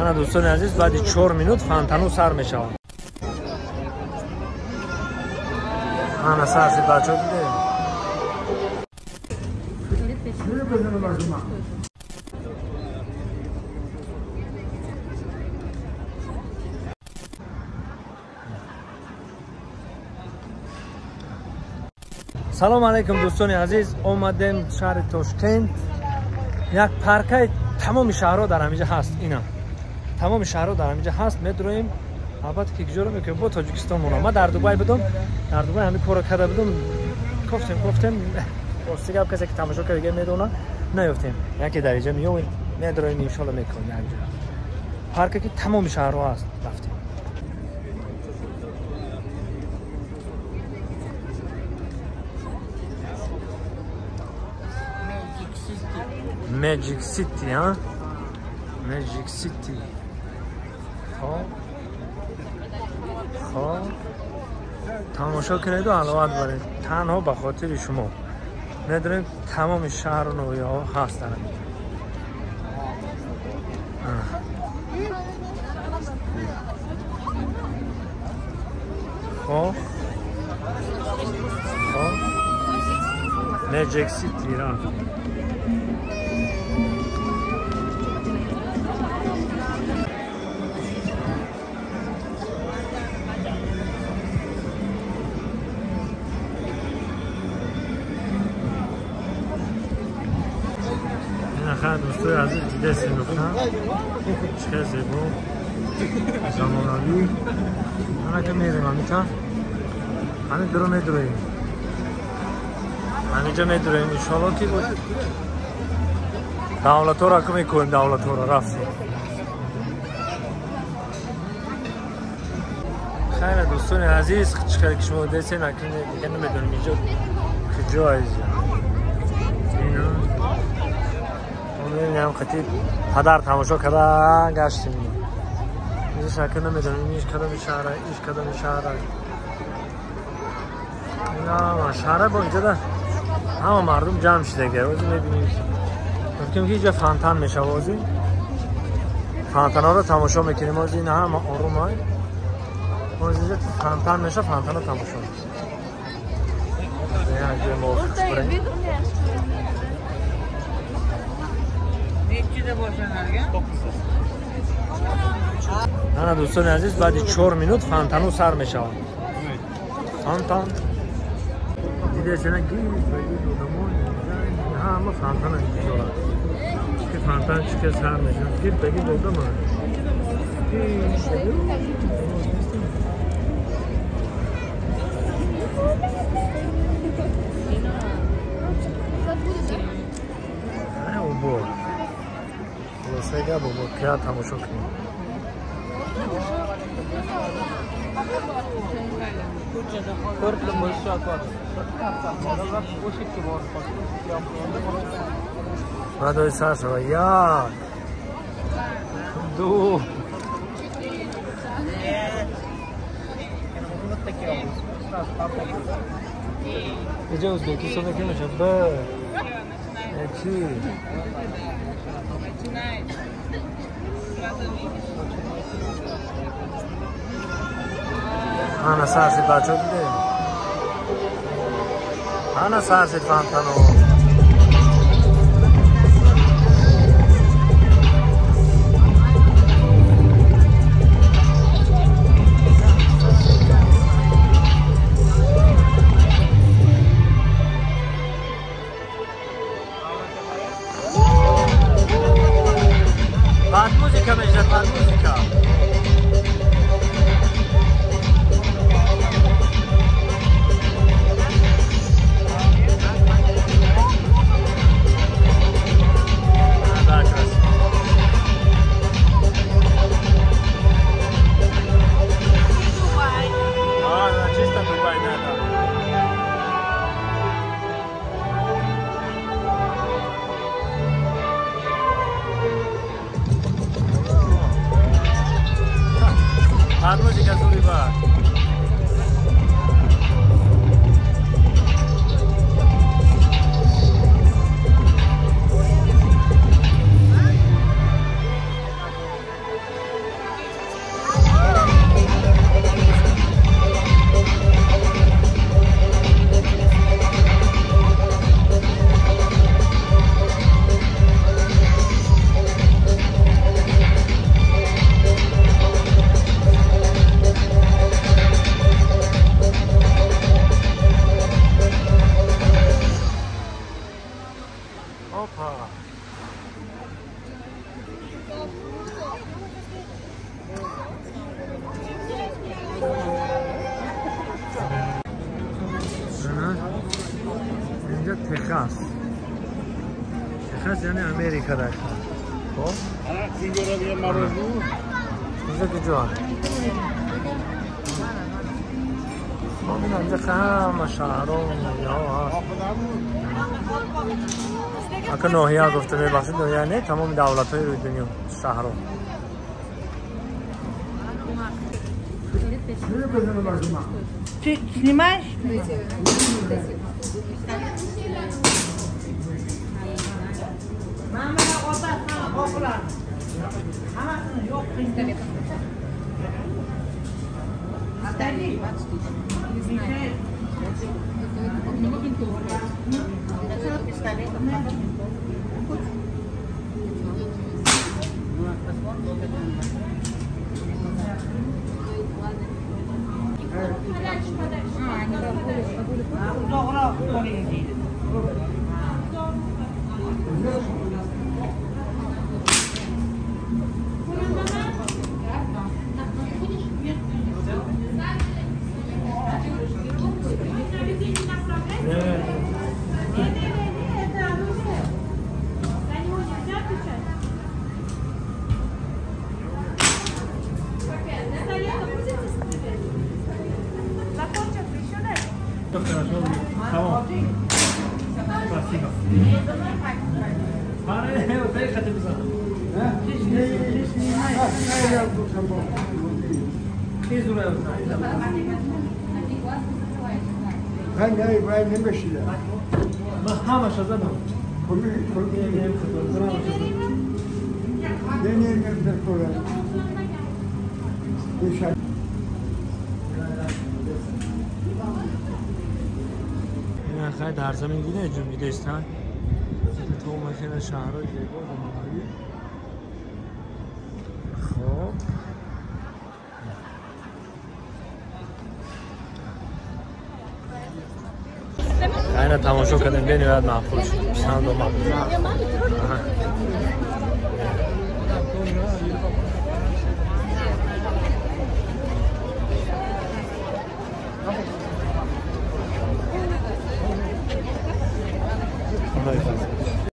Ана дӯстони азиз, баъди 4 минут фонтану сар мешавад. Ана сар шуд, бачаҳо, дидем. Салом алейкум, дӯстони азиз, омадем шаҳри Тошкент. Як паркаи тамоми шаҳрҳо дар ҳаминҷа ҳаст. Ина тамоми шаҳрҳо дар ҳаминҷа ҳаст. Медроем, албатта ки куҷоро мекунем, бо Тоҷикистон монам. Ман дар Дубай будам, дар Дубай ҳамин корро карда будам. Кофтем, кофтем, рости гап, касе ки тамошо карда дига медона, наёфтем. Яке дар инҷа меёвем, медроем, иншолло мекунем якҷо. Парке ки тамоми шаҳрҳо ҳаст, рафтем. Magic City, ҳа? Magic City. Хоб. Хоб. Тамошо кунеду ҳаловат баред. Танҳо ба хотири шумо. Медонем тамоми шаҳру ноҳияҳо ҳаст дар инҷо. Хоб. Хоб. Magic City рафт. Дӯстои азиз, дидесем, гуфтам чӣ хел зебо, замонавӣ. Анака мерем ҳамита, ҳамин дуро медуроем, ҳаминҷа медуроем, иншоалло ки давлатҳоро ку мекунем, давлатҳоро рафтем. Хайра, дӯстони азиз, чӣ хел ки шумо дидесем, дига намедонем инҷо куҷо азиза. Ам қати падар тамошо карда гаштем. Инҷо шакл намедонем, иш кадоми шаҳра, иш кадоми шаҳра. Ина шаҳра бо инҷо да ҳама мардум ҷамъ шидаги. Ҳозир мебинем. Гуфтем ки инҷо фонтан мешава ҳозир. Фонтанҳоро тамошо мекунем ҳозир, ина ҳама ором ай. Ҳозир инҷо фонтан мешава, фонтанро тамошо мекунем. Як ҷои мо барем. Ана дӯстони азиз, баъди 4 минут фонтану сар мешавад. Фонтан. Дидесена гирд ба гирд одамон ҳама фонтана интизоранд. Ки фонтан чӣ хел сар мешавад. Гирд ба гирд одаманд. Обод. Хулосаи гап, воқеа тамошо кунем. Баъдои сар шава. Як, ду, инҷо Ӯзбекистон ки мешавад. Б, яки. Ана сар шуд, бачаҳо, дидем. Ана сар шуд фонтану. Бад музика мешавад, бад музика. Бад музика зури бад. ҳаст, яъне Америка дар. Хоб? Инҷо куҷо? Хоб, ин инҷа ҳама шаҳрҳо ноҳияҳо ҳаст. Ака ноҳия гуфта мебахшид, ноҳия не, тамоми давлатҳои рӯи дунё шаҳрҳо. Ты снимаешь? Спасибо. در زمین دیده جنبیده استن تو مکن شهرهای زیبا و ماهی. خب اینا تماشا کردیم، بینید معقول شد، پسند آمد.